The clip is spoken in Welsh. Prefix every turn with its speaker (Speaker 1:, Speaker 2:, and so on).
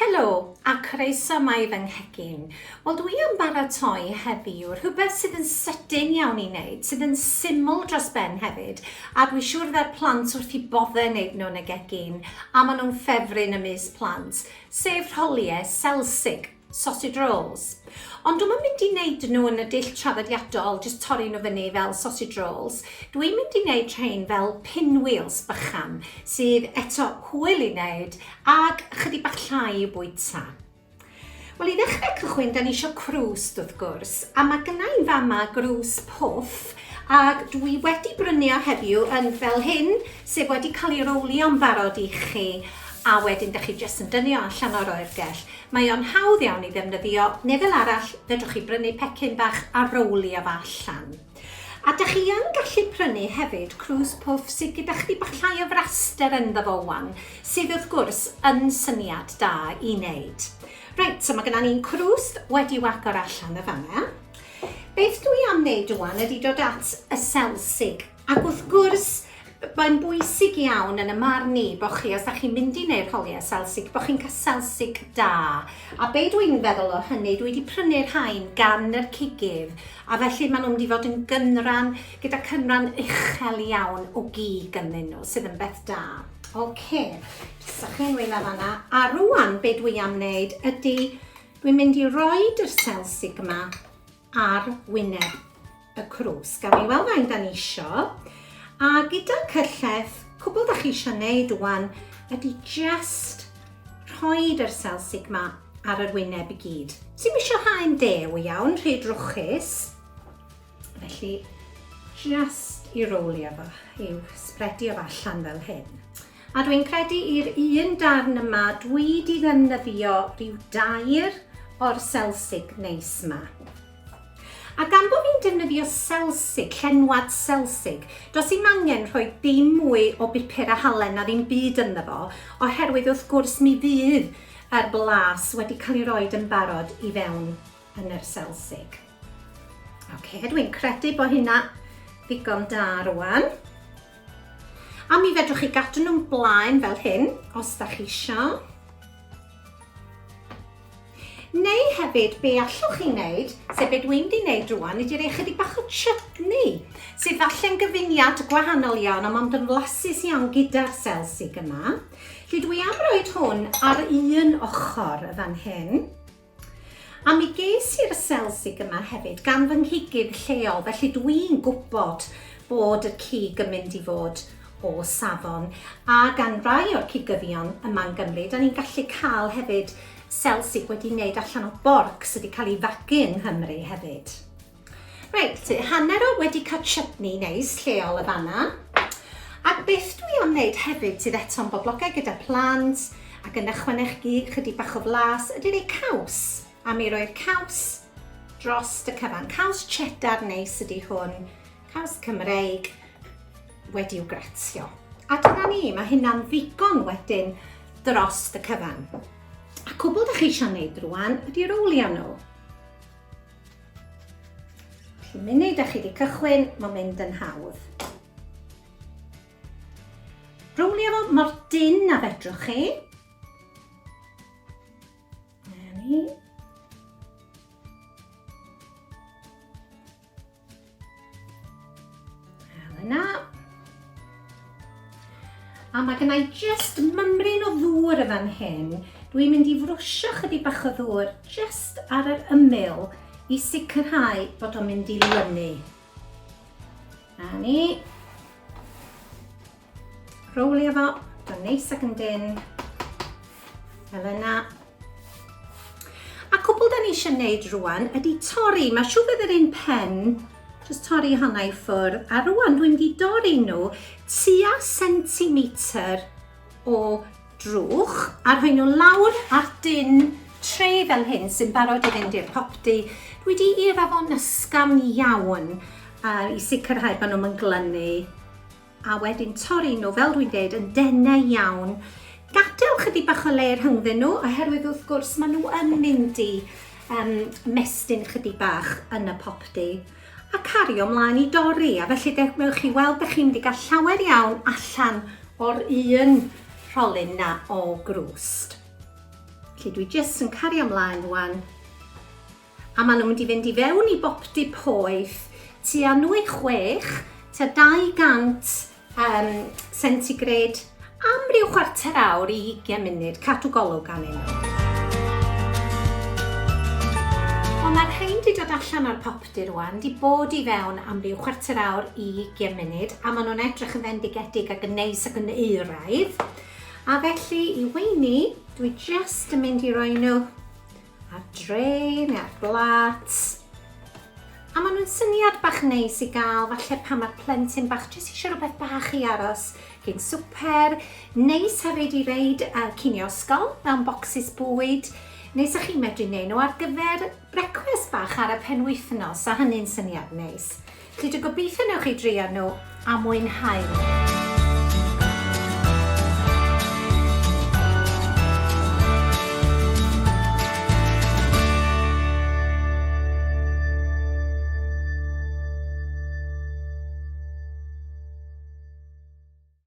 Speaker 1: Helo, a croeso yma i fy nghegin. Wel, dwi am baratoi heddiw rhywbeth sydd yn sydyn iawn i wneud, sydd yn syml dros ben hefyd, a dwi siŵr fydde'r plant wrth i bodde wneud nhw yn y gegin, a maen nhw'n ffefryn ymysg plant, sef rholiau selsig. Sausage rolls. Ond dwi'm yn mynd i wneud nhw yn y dull traddodiadol, jyst torri nhw fyny fel sausage rolls. Dwi'n mynd i wneud rhain fel pinwheels bychan, sydd eto hwyl i wneud ac chydig bach llai i'w bwyta. Wel, i ddechrau cychwyn, da ni eisiau crwst wrth gwrs, a mae gynna i'n fama grws pwff, ac dwi wedi brynu o heddiw yn fel hyn, sef wedi cael ei rowlio'n barod i chi, a wedyn da chi jyst yn dynnu o allan o'r oergell. Mae o'n hawdd iawn i ddefnyddio, neu fel arall, fedrwch chi brynu pecyn bach a rowlio fo allan. A dych chi yn gallu prynu hefyd Cruz Puff sydd gyda chydig bach llai o fraster ynddo fo wan, sydd wrth gwrs yn syniad da i wneud. Reit, so mae genna ni'n crwst wedi agor allan y fanna. Beth dwi am wneud wan ydy dod at y selsig. Ac wrth gwrs, mae'n bwysig iawn yn y marn i bod chi, os da chi'n mynd i wneud rholiau selsig, bod chi'n cael selsig da. A be dwi'n feddwl o hynny, dwi wedi prynu'r rhain gan yr cigydd, a felly maen nhw'n mynd i fod yn gynran, gyda cynran uchel iawn o gig ynddyn nhw, sydd yn beth da. Oce, sychu nhw i lawr fan'na. A rwan, be dwi am wneud ydy, dwi'n mynd i roid yr selsig yma ar wyneb y crws. Gawn ni weld faint da ni isio. A gyda cyllell, cwbl da chi isio neud wan ydy just rhoid yr selsig ma ar yr wyneb i gyd. Sim isio haen dew iawn, rhy drwchus. Felly, just i rowlio fo, i'w spreadio fo allan fel hyn. A dwi'n credu i'r un darn yma dwi di ddefnyddio rhyw dair o'r selsig neis ma. A gan bod fi'n defnyddio selsig, llenwad selsig, does i'm angen rhoi dim mwy o bupur a halen na ddim byd ynddo fo, oherwydd wrth gwrs mi fydd yr blas wedi cael ei roed yn barod i fewn yn yr selsig. Oce, dwi'n credu bod hynna ddigon da rwan. A mi fedrwch chi gadw nhw'n blaen fel hyn, os da chi isio. Neu hefyd, be allwch chi wneud, sef be dwi'n di wneud rwan, ydy rhoi chydig bach o chutney, sydd falle'n gyfuniad gwahanol iawn, ond mae'n flasus iawn gyda'r selsig yma. Felly dwi am roed hwn ar un ochr y fan hyn. A mi ges i'r selsig yma hefyd gan fy nghigydd lleol, felly dwi'n gwybod bod y cig yn mynd i fod o safon. A gan rai o'r cigyddion yma yn Gymru, da ni'n gallu cael hefyd selsig wedi wneud allan o borc sydd wedi cael ei fagu yng Nghymru hefyd. Reit, hanner o wedi cael chutney neis lleol y fanna. Ac beth dwi am wneud hefyd sydd eto'n boblogaidd gyda plant ac yn ychwanegu chydig bach o flas ydy rhoi caws. A mi roi'r caws dros y cyfan. Caws cheddar neis ydy hwn, caws Cymreig wedi'w gratio. A dyna ni, mae hynna'n ddigon wedyn dros y cyfan. A cwbl da chi eisiau wneud rwan ydy rowlio nhw. Felly munud da chi wedi cychwyn, mae'n mynd yn hawdd. Rowlio fo mor dyn a fedrwch chi. Na ni. Fel yna. A mae gennau just mymryn o ddŵr y fan hyn. Dwi'n mynd i frwsio chydig bach o ddŵr just ar yr ymyl i sicrhau bod o'n mynd i lynu. Na ni. Rowlio fo, do'n neis ac yn dyn. Fel yna. A cwbl da ni eisiau gwneud rwan ydy torri. Mae siŵr bydd yr un pen, jyst torri honna i ffwrdd. A rwan dwi'n mynd i dorri nhw tua centimetr o drwch a rhoi nhw lawr ar dyn tray fel hyn sy'n barod i fynd i'r popty. Dwi wedi ira fo'n ysgafn iawn uh, i sicrhau bod nhw'n glynu a wedyn torri nhw, fel dwi'n deud, yn denau iawn. Gadael chydig bach o le rhyngddyn nhw, oherwydd wrth gwrs maen nhw yn mynd i um, mestyn chydig bach yn y popty a cario ymlaen i dorri. A felly dewch chi weld dych chi'n mynd i gael llawer iawn allan o'r un rholyn na o grwst. Felly dwi jyst yn cario ymlaen rwan. A maen nhw'n mynd i fynd i fewn i bopty poeth tua nwy 6, tua 200 um, centigrade am ryw chwarter awr i 20 munud, cadw golwg arnyn nhw. Wel, mae'r rhain wedi dod allan o'r popty rwan, wedi bod i fewn am ryw chwarter awr i 20 munud, a maen nhw'n edrych yn fendigedig ac yn neis ac yn euraidd. A felly, i weini, dwi jyst yn mynd i roi nhw ar dre neu ar blat. A maen nhw'n syniad bach neis i gael, falle pan mae'r plentyn bach jyst eisiau rhywbeth bach i aros cyn swper. Neis hefyd i reid cinio ysgol mewn bocsys bwyd, neu sa chi'n medru neud nhw ar gyfer brecwast bach ar y penwythnos, a hynny'n syniad neis. Felly dwi'n gobeithio newch chi drio nhw a mwynhau nhw.